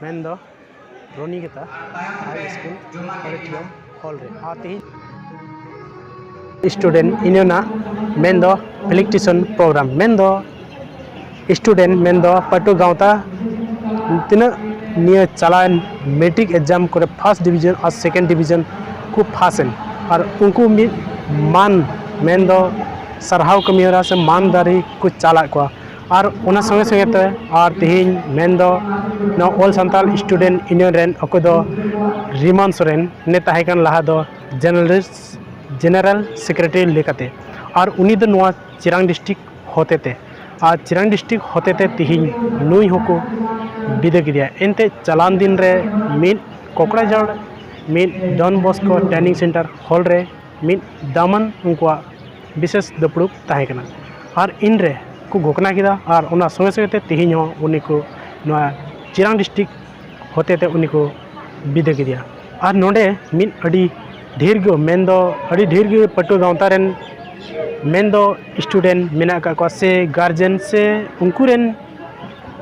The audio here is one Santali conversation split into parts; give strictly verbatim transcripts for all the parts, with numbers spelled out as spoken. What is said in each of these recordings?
ᱢᱮᱱᱫᱚ ᱨᱚᱱᱤᱠᱮᱛᱟ ᱦᱟᱭ ᱥᱠᱩᱞ ᱚᱰᱤᱴᱳᱨᱤᱭᱟᱢ ᱦᱚᱞ ᱨᱮ᱾ ᱟᱨ ᱛᱮᱦᱮᱧ student union ᱟᱜ ᱢᱮᱱᱫᱚ felicitation program, ᱢᱮᱱᱫᱚ student ᱢᱮᱱᱫᱚ ᱯᱟᱹᱴᱷᱩᱣᱟᱹ ᱜᱟᱶᱛᱟ ᱛᱤᱱᱟᱹᱜ ᱱᱤᱭᱟᱹ ᱪᱟᱞᱟᱣᱮᱱ ᱢᱮᱴᱨᱤᱠ exam ᱠᱚᱨᱮ first division ᱟᱨ second division ᱠᱚ ᱯᱷᱟᱥ ᱮᱱ, ᱟᱨ ᱩᱱᱠᱩ ᱢᱤᱫ ᱢᱟᱱ ᱢᱮᱱᱫᱚ ᱥᱟᱨᱦᱟᱣ ᱠᱟᱹᱢᱤᱦᱚᱨᱟ ᱥᱮ ᱢᱟᱱ ᱫᱟᱨᱤ ᱠᱚ ᱪᱟᱞᱟᱜ ᱠᱚᱣᱟ᱾ ᱟᱨ ᱚᱱᱟ ᱥᱚᱸᱜᱮ ᱥᱚᱸᱜᱮ ᱛᱮ ᱟᱨ ᱛᱮᱦᱮᱧ ᱢᱮᱱᱫᱚ ᱱᱚᱣᱟ All Santal Student Union ᱨᱮᱱ ᱚᱠᱚᱭ ᱫᱚ ᱨᱤᱢᱟᱱ ᱥᱚᱨᱮᱱ ᱱᱮ ᱛᱟᱦᱮᱸ ᱠᱟᱱ ᱞᱟᱦᱟ ᱫᱚ general general secretary ᱞᱮᱠᱟᱛᱮ, ᱟᱨ ᱩᱱᱤ ᱫᱚ ᱱᱚᱣᱟ ᱪᱤᱨᱟᱝ district ᱦᱚᱛᱮᱛᱮ, ᱟᱨ ᱪᱤᱨᱟᱝ district ᱦᱚᱛᱮᱛᱮ ᱛᱮᱦᱮᱧ ᱱᱩᱭ ᱦᱚᱸᱠᱚ ᱵᱤᱫᱟᱹ ᱠᱮᱫᱮᱭᱟ᱾ ᱮᱱᱛᱮ ᱪᱟᱞᱟᱣᱮᱱ ᱫᱤᱱ ᱨᱮ ᱢᱤᱫ ᱠᱚᱠᱲᱟᱡᱷᱚᱲ ᱢᱤᱫ Don Bosco Training Centre hall ᱨᱮ ᱢᱤᱫ ᱫᱟᱢᱟᱱ ᱩᱱᱠᱩᱣᱟᱜ ᱵᱤᱥᱮᱥ ᱫᱩᱯᱲᱩᱵ ᱛᱟᱦᱮᱸ ᱠᱟᱱᱟ, ᱟᱨ ᱤᱱᱨᱮ ᱠᱚ ᱜᱷᱳᱥᱱᱟ ᱠᱮᱫᱟ, ᱟᱨ ᱚᱱᱟ ᱥᱚᱸᱜᱮ ᱥᱚᱸᱜᱮ ᱛᱮ ᱛᱮᱦᱮᱧ ᱦᱚᱸ ᱩᱱᱤ ᱠᱚ ᱱᱚᱣᱟ ᱪᱤᱨᱟᱝ district ᱦᱚᱛᱮᱛᱮ ᱩᱱᱤ ᱠᱚ ᱵᱤᱫᱟᱹ ᱠᱮᱫᱮᱭᱟ᱾ ᱟᱨ ᱱᱚᱰᱮ ᱢᱤᱫ ᱟᱹᱰᱤ ᱰᱷᱮᱨ ᱜᱮ, ᱢᱮᱱᱫᱚ ᱟᱹᱰᱤ ᱰᱷᱮᱨ ᱜᱮ ᱯᱟᱹᱴᱷᱩᱣᱟᱹ ᱜᱟᱶᱛᱟ ᱨᱮᱱ ᱢᱮᱱᱫᱚ student ᱢᱮᱱᱟᱜ ᱟᱠᱟᱫ ᱠᱚᱣᱟ, ᱥᱮ guardian ᱥᱮ ᱩᱱᱠᱩ ᱨᱮᱱ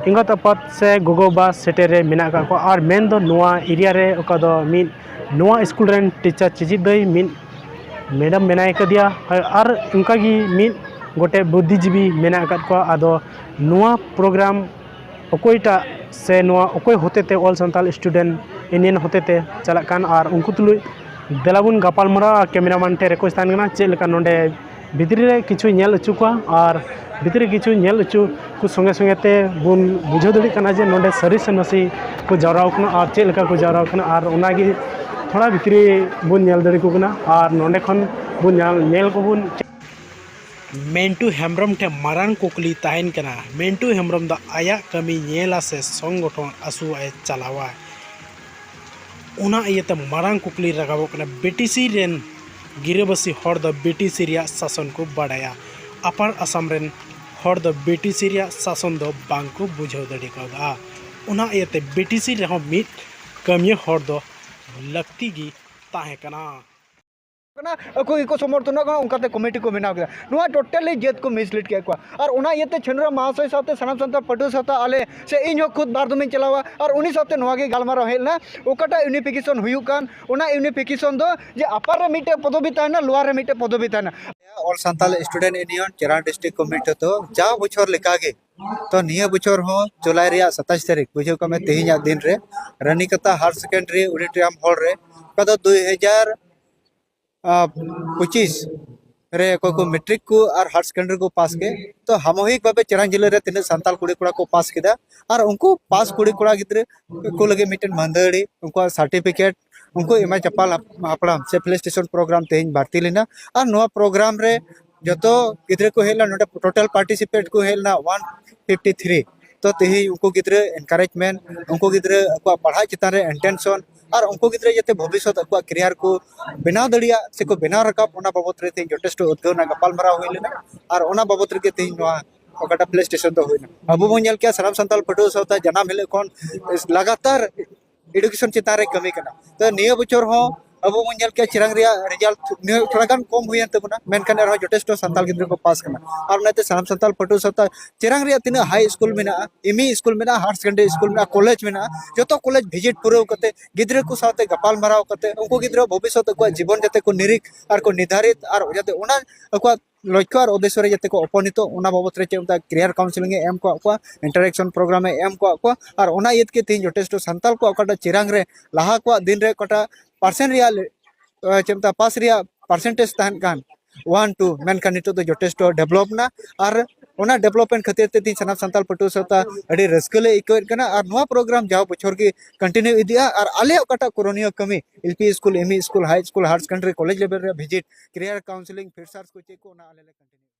ᱮᱸᱜᱟᱛ ᱟᱯᱟᱛ ᱥᱮ ᱜᱚᱜᱚ ᱵᱟᱵᱟ ᱥᱮᱴᱮᱨ ᱨᱮ ᱢᱮᱱᱟᱜ ᱟᱠᱟᱫ ᱠᱚᱣᱟ᱾ ᱟᱨ ᱢᱮᱱᱫᱚ ᱱᱚᱣᱟ area ᱨᱮ ᱚᱠᱟ ᱫᱚ ᱢᱤᱫ ᱱᱚᱣᱟ ᱥᱠᱩᱞ ᱨᱮᱱ ᱴᱤᱪᱟᱨ ᱪᱮᱪᱮᱫ ᱫᱚᱭ ᱢᱤᱫ ᱢᱮᱰᱟᱢ ᱢᱮᱱᱟᱭ ᱠᱟᱫᱮᱭᱟ, ᱟᱨ ᱚᱱᱠᱟᱜᱮ ᱢᱤᱫ ᱜᱚᱴᱮᱡ ᱵᱩᱫᱽᱫᱷᱤᱡᱤᱵᱤ ᱢᱮᱱᱟᱜ ᱟᱠᱟᱫ ᱠᱚᱣᱟ᱾ ᱟᱫᱚ ᱱᱚᱣᱟ program ᱚᱠᱚᱭᱴᱟᱜ ᱥᱮ ᱱᱚᱣᱟ ᱚᱠᱚᱭ ᱦᱚᱛᱮᱛᱮ All Santal Student Union ᱦᱚᱛᱮᱛᱮ ᱪᱟᱞᱟᱜ ᱠᱟᱱ, ᱟᱨ ᱩᱱᱠᱩ ᱛᱩᱞᱩᱡ ᱫᱮᱞᱟ ᱵᱚᱱ ᱜᱟᱯᱟᱞ ᱢᱟᱨᱟᱣᱟ᱾ Cameraman ᱴᱷᱮᱱ request ᱛᱟᱦᱮᱱ ᱠᱟᱱᱟ, ᱪᱮᱫ ᱞᱮᱠᱟ ᱱᱚᱰᱮ ᱵᱷᱤᱛᱨᱤ ᱨᱮ ᱠᱤᱪᱷᱩ ᱧᱮᱞ ᱦᱚᱪᱚ ᱠᱚᱣᱟ, ᱟᱨ ᱵᱷᱤᱛᱨᱤ ᱨᱮ ᱠᱤᱪᱷᱩ ᱧᱮᱞ ᱦᱚᱪᱚ ᱠᱚ ᱥᱚᱸᱜᱮ ᱥᱚᱸᱜᱮ ᱛᱮ ᱵᱚᱱ ᱵᱩᱡᱷᱟᱹᱣ ᱫᱟᱲᱮᱭᱟᱜ ᱠᱟᱱᱟ ᱡᱮ ᱱᱚᱰᱮ ᱥᱟᱹᱨᱤ ᱥᱮ ᱱᱟᱥᱮ ᱠᱚ ᱡᱟᱣᱨᱟ ᱟᱠᱟᱱᱟ ᱟᱨ ᱪᱮᱫ ᱞᱮᱠᱟ ᱠᱚ ᱡᱟᱣᱨᱟ ᱟᱠᱟᱱᱟ, ᱟᱨ ᱚᱱᱟᱜᱮ ᱛᱷᱚᱲᱟ ᱵᱷᱤᱛᱨᱤ ᱵᱚᱱ ᱧᱮᱞ ᱫᱟᱲᱮ ᱟᱠᱚ ᱠᱟᱱᱟ᱾ ᱟᱨ ᱱᱚᱰᱮ ᱠᱷᱚᱱ ᱵᱚᱱ ᱧᱮᱞ, ᱧᱮᱞ ᱠᱚᱵᱚᱱ᱾ ᱢᱮᱱᱴᱩ ᱦᱮᱢᱵᱨᱚᱢ ᱴᱷᱮᱱ ᱢᱟᱨᱟᱝ ᱠᱩᱠᱞᱤ ᱛᱟᱦᱮᱱ ᱠᱟᱱᱟ, ᱢᱮᱱᱴᱩ ᱦᱮᱢᱵᱨᱚᱢ ᱫᱚ ᱟᱭᱟᱜ ᱠᱟᱹᱢᱤ ᱧᱮᱞᱟ ᱥᱮ ᱥᱚᱝᱜᱚᱴᱷᱚᱱ ᱟᱹᱥᱩᱣᱟᱜ ᱮ ᱪᱟᱞᱟᱣᱟ? ᱚᱱᱟ ᱤᱭᱟᱹᱛᱮ ᱢᱟᱨᱟᱝ ᱠᱩᱠᱞᱤ ᱨᱟᱠᱟᱵᱚᱜ ᱠᱟᱱᱟ, ᱵᱤᱴᱤᱥᱤ ᱨᱮᱱ ᱜᱤᱨᱟᱹᱵᱟᱹᱥᱤ ᱦᱚᱲ ᱫᱚ ᱵᱤᱴᱤᱥᱤ ᱨᱮᱭᱟᱜ ᱥᱟᱥᱚᱱ ᱠᱚ ᱵᱟᱰᱟᱭᱟ, ᱟᱯᱟᱨ ᱟᱥᱟᱢ ᱨᱮᱱ ᱦᱚᱲ ᱫᱚ ᱵᱤᱴᱤᱥᱤ ᱨᱮᱭᱟᱜ ᱥᱟᱥᱚᱱ ᱫᱚ ᱵᱟᱝ ᱠᱚ ᱵᱩᱡᱷᱟᱹᱣ ᱫᱟᱲᱮ ᱠᱟᱣᱫᱟ᱾ ᱚᱱᱟ ᱤᱭᱟᱹᱛᱮ ᱵᱤᱴᱤᱥᱤ ᱨᱮᱦᱚᱸ ᱢᱤᱫ ᱠᱟᱹᱢᱤᱭᱟᱹ ᱦᱚᱲ ᱫᱚ ᱞᱟᱹᱠᱛᱤ ᱜᱮ ᱛᱟᱦᱮᱸ ᱠᱟᱱᱟ᱾ ᱠᱟᱱᱟ, ᱟᱠᱚ ᱜᱮᱠᱚ ᱥᱚᱢᱚᱨᱛᱷᱚᱱᱚᱜ ᱠᱟᱱᱟ, ᱚᱱᱠᱟᱛᱮ ᱠᱚᱢᱤᱴᱤ ᱠᱚ ᱵᱮᱱᱟᱣ ᱠᱮᱫᱟ᱾ ᱱᱚᱣᱟ ᱴᱳᱴᱟᱞᱤ ᱡᱟᱹᱛ ᱠᱚ ᱢᱤᱥᱞᱤᱰ ᱠᱮᱫ ᱠᱚᱣᱟ᱾ ᱟᱨ ᱚᱱᱟ ᱤᱭᱟᱹᱛᱮ ᱪᱷᱟᱹᱱᱩᱨᱟᱢ ᱢᱟᱦᱟᱥᱚᱭ ᱥᱟᱶᱛᱮ ᱥᱟᱱᱟᱢ ᱥᱟᱱᱛᱟᱲ ᱯᱟᱹᱴᱷᱩᱣᱟᱹ ᱥᱟᱶᱛᱮ ᱟᱞᱮ ᱥᱮ ᱤᱧ ᱦᱚᱸ ᱠᱷᱩᱫ ᱵᱟᱨ ᱫᱚᱢᱤᱧ ᱪᱟᱞᱟᱣᱟ, ᱟᱨ ᱩᱱᱤ ᱥᱟᱶᱛᱮ ᱱᱚᱣᱟ ᱜᱮ ᱜᱟᱞᱢᱟᱨᱟᱣ ᱦᱮᱡ ᱞᱮᱱᱟ᱾ ᱚᱠᱟᱴᱟᱜ ᱤᱭᱩᱱᱤᱯᱷᱤᱠᱮᱥᱚᱱ ᱦᱩᱭᱩᱜ ᱠᱟᱱ, ᱚᱱᱟ ᱤᱭᱩᱱᱤᱯᱷᱤᱠᱮᱥᱚᱱ ᱫᱚ ᱡᱮ ᱟᱯᱟᱨ ᱨᱮ ᱢᱤᱫᱴᱮᱡ ᱯᱚᱫᱚᱵᱤ ᱛᱟᱦᱮᱱᱟ, ᱞᱳᱣᱟᱨ ᱨᱮ ᱢᱤᱫᱴᱮᱡ ᱯᱚᱫᱚᱵᱤ ᱛᱟᱦᱮᱱᱟ᱾ ᱚᱞ ᱥᱟᱱᱛᱟᱞ ᱥᱴᱩᱰᱮᱱᱴ ᱤᱭᱩᱱᱤᱭᱚᱱ ᱪᱮᱨᱟᱱ ᱰᱤᱥᱴᱨᱤᱠᱴ ᱠᱚᱢᱤᱴᱤ ᱫᱚ ᱡᱟᱣ ᱵᱚᱪᱷᱚᱨ ᱞᱮᱠᱟᱜᱮ, ᱛᱚ ᱱᱤᱭᱟᱹ ᱵᱚᱪᱷᱚᱨ ᱦᱚᱸ ᱡᱩᱞᱟᱭ ᱨᱮᱭᱟᱜ ᱥᱟᱛᱟᱥ ᱛᱟᱹᱨᱤᱠᱷ, ᱵᱩᱡᱷᱟᱹᱣ ᱠᱟᱜ ᱢᱮ, ᱛᱮᱦᱮᱧᱟᱜ ᱫᱤᱱ ᱨᱮ ᱨᱟᱱᱤᱠᱟᱛᱟ ᱦᱟᱭᱟᱨ ᱥᱮᱠᱮᱱᱰᱟᱨᱤ ᱚᱰᱤᱴᱳᱨᱤᱭᱟᱢ ᱦᱚᱞ ᱨᱮ, ᱚᱠᱟ ᱫᱚ ᱫᱩᱭ ᱦᱟᱡᱟᱨ ᱯᱚᱸᱪᱤᱥ ᱨᱮ ᱚᱠᱚᱭ ᱠᱚ ᱢᱮᱴᱨᱤᱠ ᱠᱚ ᱟᱨ ᱦᱟᱭᱟᱨ ᱥᱮᱠᱮᱱᱰᱟᱨᱤ ᱠᱚ ᱯᱟᱥ ᱠᱮᱫ, ᱛᱚ ᱥᱟᱢᱩᱦᱤᱠ ᱵᱷᱟᱵᱮ ᱪᱮᱨᱟᱱ ᱡᱤᱞᱟᱹ ᱨᱮ ᱛᱤᱱᱟᱹᱜ ᱥᱟᱱᱛᱟᱲ ᱠᱩᱲᱤ ᱠᱚᱲᱟ ᱠᱚ ᱯᱟᱥ ᱠᱮᱫᱟ, ᱟᱨ ᱩᱱᱠᱩ ᱯᱟᱥ ᱠᱩᱲᱤ ᱠᱚᱲᱟ ᱜᱤᱫᱽᱨᱟᱹ ᱠᱚ ᱞᱟᱹᱜᱤᱫ ᱢᱤᱫᱴᱮᱱ ᱢᱟᱹᱫᱟᱹᱲᱤ, ᱩᱱᱠᱩᱣᱟᱜ ᱥᱟᱨᱴᱤᱯᱷᱤᱠᱮᱴ, ᱩᱱᱠᱩ ᱮᱢᱟ ᱪᱟᱯᱟᱞ ᱦᱟᱯᱲᱟᱢ ᱥᱮ ᱯᱷᱮᱞᱤᱥᱤᱴᱮᱥᱚᱱ ᱯᱨᱳᱜᱨᱟᱢ ᱛᱮᱦᱮᱧ ᱵᱟᱹᱲᱛᱤ ᱞᱮᱱᱟ᱾ ᱟᱨ ᱱᱚᱣᱟ ᱯᱨᱳᱜᱨᱟᱢ ᱨᱮ ᱡᱚᱛᱚ ᱜᱤᱫᱽᱨᱟᱹ ᱠᱚ ᱦᱮᱡ ᱞᱮᱱᱟ, ᱱᱚᱰᱮ ᱴᱳᱴᱟᱞ ᱯᱟᱨᱴᱤᱥᱤᱯᱮᱴ ᱠᱚ ᱦᱮᱡ ᱞᱮᱱᱟ ᱚᱣᱟᱱ ᱯᱷᱤᱯᱴᱤ ᱛᱷᱨᱤ᱾ ᱛᱚ ᱛᱮᱦᱮᱧ ᱩᱱᱠᱩ ᱜᱤᱫᱽᱨᱟᱹ ᱮᱱᱠᱟᱨᱮᱡᱽᱢᱮᱱᱴ, ᱩᱱᱠᱩ ᱜᱤᱫᱽᱨᱟᱹ ᱟᱠᱚᱣᱟᱜ ᱯᱟᱲᱦᱟᱜ ᱪᱮᱛᱟᱱ ᱨᱮ ᱤᱱᱴᱮᱱᱥᱚᱱ, ᱟᱨ ᱩᱱᱠᱩ ᱜᱤᱫᱽᱨᱟᱹ ᱡᱟᱛᱮ ᱵᱷᱚᱵᱤᱥᱥᱚᱛ ᱟᱠᱚᱣᱟᱜ ᱠᱮᱨᱤᱭᱟᱨ ᱠᱚ ᱵᱮᱱᱟᱣ ᱫᱟᱲᱮᱭᱟᱜ ᱥᱮᱠᱚ ᱵᱮᱱᱟᱣ ᱨᱟᱠᱟᱵ, ᱚᱱᱟ ᱵᱟᱵᱚᱛ ᱨᱮ ᱛᱮᱦᱮᱧ ᱡᱚᱛᱷᱮᱥᱴᱚ ᱩᱫᱽᱜᱟᱹᱣ ᱨᱮᱱᱟᱜ ᱜᱟᱯᱟᱞᱢᱟᱨᱟᱣ ᱦᱩᱭ ᱞᱮᱱᱟ᱾ ᱟᱨ ᱚᱱᱟ ᱵᱟᱵᱚᱛ ᱨᱮᱜᱮ ᱛᱮᱦᱮᱧ ᱱᱚᱣᱟ ᱚᱠᱟᱴᱟᱜ ᱯᱞᱮ ᱥᱴᱮᱥᱚᱱ ᱫᱚ ᱦᱩᱭᱱᱟ᱾ ᱟᱵᱚ ᱵᱚᱱ ᱧᱮᱞ ᱠᱮᱜᱼᱟ, ᱥᱟᱱᱟᱢ ᱥᱟᱱᱛᱟᱲ ᱯᱟᱹᱴᱷᱩᱣᱟᱹ ᱥᱟᱶᱛᱟ ᱡᱟᱱᱟᱢ ᱦᱤᱞᱳᱜ ᱠᱷᱚᱱ ᱞᱟᱜᱟᱛᱟᱨ ᱮᱰᱩᱠᱮᱥᱚᱱ ᱪᱮᱛᱟᱱ ᱨᱮ ᱠᱟᱹᱢᱤ ᱠᱟᱱᱟ᱾ ᱛᱚ ᱱᱤᱭᱟᱹ ᱵᱚᱪᱷᱚᱨ ᱦᱚᱸ ᱟᱵᱚ ᱵᱚᱱ ᱧᱮᱞ ᱠᱮᱜᱼᱟ, ᱪᱮᱨᱟᱝ ᱨᱮᱭᱟᱜ ᱨᱮᱡᱟᱞᱴ ᱱᱤᱭᱟᱹ ᱛᱷᱚᱲᱟ ᱜᱟᱱ ᱠᱚᱢ ᱦᱩᱭᱮᱱ ᱛᱟᱵᱚᱱᱟ, ᱢᱮᱱᱠᱷᱟᱱ ᱮᱱᱨᱮᱦᱚᱸ ᱡᱚᱛᱷᱮᱥᱴᱚ ᱥᱟᱱᱛᱟᱲ ᱜᱤᱫᱽᱨᱟᱹ ᱠᱚ ᱯᱟᱥ ᱠᱟᱱᱟ᱾ ᱟᱨ ᱚᱱᱟᱛᱮ ᱥᱟᱱᱟᱢ ᱥᱟᱱᱛᱟᱲ ᱯᱟᱹᱴᱷᱩᱣᱟᱹ ᱥᱟᱶᱛᱟ ᱪᱮᱨᱟᱝ ᱨᱮᱭᱟᱜ ᱛᱤᱱᱟᱹᱜ ᱦᱟᱭ ᱥᱠᱩᱞ ᱢᱮᱱᱟᱜᱼᱟ, ᱮᱢ ᱤ ᱥᱠᱩᱞ ᱢᱮᱱᱟᱜᱼᱟ, ᱦᱟᱭᱟᱨ ᱥᱮᱠᱮᱱᱰᱟᱨᱤ ᱥᱠᱩᱞ ᱢᱮᱱᱟᱜᱼᱟ, ᱠᱚᱞᱮᱡᱽ ᱢᱮᱱᱟᱜᱼᱟ, ᱡᱚᱛᱚ ᱠᱚᱞᱮᱡᱽ ᱵᱷᱤᱡᱤᱴ ᱯᱩᱨᱟᱹᱣ ᱠᱟᱛᱮ ᱜᱤᱫᱽᱨᱟᱹ ᱠᱚ ᱥᱟᱶᱛᱮ ᱜᱟᱯᱟᱞ ᱢᱟᱨᱟᱣ ᱠᱟᱛᱮ ᱩᱱᱠᱩ ᱜᱤᱫᱽᱨᱟᱹ ᱵᱷᱚᱵᱤᱥᱥᱚᱛ ᱟᱠᱚᱣᱟᱜ ᱡᱤᱵᱚᱱ ᱡᱟᱛᱮ ᱠᱚ ᱱᱤᱨᱤᱠ ᱟᱨ ᱠᱚ ᱱᱤᱨᱫᱷᱟᱨᱤᱛ, ᱟᱨ ᱡᱟᱛᱮ ᱚᱱᱟ ᱟᱠᱚᱣᱟᱜ ᱞᱚᱠᱠᱷᱚ ᱟᱨ ᱩᱫᱽᱫᱮᱥᱥᱚ ᱨᱮ ᱡᱟᱛᱮ ᱠᱚ ᱩᱯᱚᱱᱤᱛᱚᱜ, ᱚᱱᱟ ᱵᱟᱵᱚᱛ ᱨᱮ ᱪᱮᱫ ᱢᱮᱛᱟᱜᱼᱟ, ᱠᱮᱨᱤᱭᱟᱨ ᱠᱟᱣᱩᱱᱥᱮᱞᱤᱝ ᱮ ᱮᱢ ᱠᱟᱜ ᱠᱚᱣᱟ, ᱤᱱᱴᱟᱨᱮᱠᱥᱚᱱ ᱯᱨᱳᱜᱨᱟᱢ ᱮ ᱮᱢ ᱠᱟᱜ ᱠᱚᱣᱟ᱾ ᱟᱨ ᱚᱱᱟ ᱤᱭᱟᱹ ᱛᱮᱜᱮ ᱛᱮᱦᱮᱧ ᱡᱚᱛᱷᱮᱥᱴᱚ ᱥᱟᱱᱛᱟᱲ ᱠᱚᱣᱟᱜ ᱚᱠᱟᱴᱟᱜ ᱪᱮᱨᱟᱝ ᱨᱮ ᱞᱟᱦᱟ ᱠᱚᱣᱟᱜ ᱫᱤᱱ ᱨᱮ ᱚᱠᱟᱴᱟᱜ ᱯᱟᱨᱥᱮᱱᱴ ᱨᱮᱭᱟᱜ ᱞᱮ-, ᱮ, ᱪᱮᱫ ᱢᱮᱛᱟᱜᱼᱟ, ᱯᱟᱥ ᱨᱮᱭᱟᱜ ᱯᱟᱨᱥᱮᱱᱴᱮᱡᱽ ᱛᱟᱦᱮᱱ ᱠᱟᱱ ᱚᱣᱟᱱ ᱴᱩ, ᱢᱮᱱᱠᱷᱟᱱ ᱱᱤᱛᱚᱜ ᱫᱚ ᱡᱚᱛᱷᱮᱥᱴᱚ ᱰᱮᱵᱷᱞᱚᱯ ᱮᱱᱟ᱾ ᱟᱨ ᱚᱱᱟ ᱰᱮᱵᱷᱞᱚᱯᱢᱮᱱᱴ ᱠᱷᱟᱹᱛᱤᱨ ᱛᱮ ᱛᱮᱦᱮᱧ ᱥᱟᱱᱟᱢ ᱥᱟᱱᱛᱟᱲ ᱯᱟᱹᱴᱷᱩᱣᱟᱹ ᱥᱟᱶᱛᱟ ᱟᱹᱰᱤ ᱨᱟᱹᱥᱠᱟᱹ ᱞᱮ ᱟᱹᱭᱠᱟᱹᱣᱮᱫ ᱠᱟᱱᱟ᱾ ᱟᱨ ᱱᱚᱣᱟ ᱯᱨᱳᱜᱨᱟᱢ ᱡᱟᱣ ᱵᱚᱪᱷᱚᱨ ᱜᱮ ᱠᱚᱱᱴᱤᱱᱤᱭᱩ ᱤᱫᱤᱜᱼᱟ᱾ ᱟᱨ ᱟᱞᱮᱭᱟᱜ ᱚᱠᱟᱴᱟᱜ ᱠᱚᱨᱚᱱᱤᱭᱚ ᱠᱟᱹᱢᱤ, L P school, M E school, high school, higher secondary, college ᱞᱮᱵᱮᱞ ᱨᱮᱭᱟᱜ ᱵᱷᱤᱡᱤᱴ, ᱠᱮᱨᱤᱭᱟᱨ ᱠᱟᱣᱩᱱᱥᱮᱞᱤᱝ, ᱯᱷᱨᱮᱥᱟᱨᱥ ᱠᱚ ᱪᱮᱫ ᱠᱚ, ᱚᱱᱟ ᱟᱞᱮ ᱞᱮ ᱠᱚᱱᱴᱤᱱᱤᱭᱩ